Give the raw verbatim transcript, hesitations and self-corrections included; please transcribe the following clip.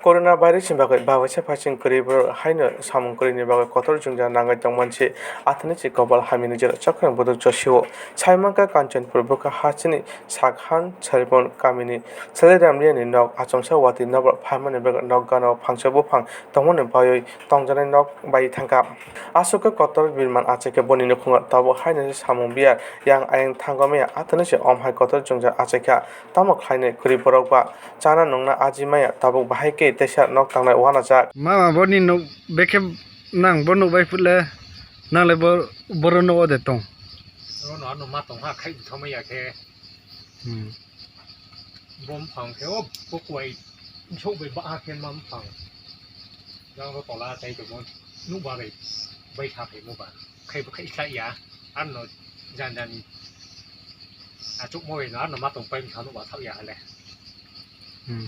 Corona virus ni bagwi babaisa phaising kwrwi borok haino samung kwrwini bagwi kotor jwngjal nangwi tongmani se athani se kopal hamyani jora chakhrang buduk josio. Saimankha Kanchanpur bwkha hasteni Sakhan Saribon kamini Salai Ramliani nok achomsa watwi nokbar phaimani bagwi nok gana o phangsa buphang tongmani bagwi tongjaknai nok bai thangkha. Aswk khe kotor birman achaikha boni nukhungo tabuk haino se samung biya yang ayang thango maya athani se om hai kotor jwngjal achaikha. Tamo khlainai kwrwi borok ba chana nungna aji maya tabuk bahai khe teisa nok tangnai uanajak. Mama boni nuk bekhe nang bo nuk bai putle nang le bo boro nuk ode tong. Ono ano ma tong ha khai thomai ya khe. Hmm. Bo mphang khe o bo kuai sok bai ba khe ma mphang. Jang ro tola tai to mo nuk ba bai bai tha phai mo ba. Khai bo khai khlai ya. Ano jan jani. Achuk mo bai no ano ma tong pai mkha nuk ba thau ya hale. Hmm.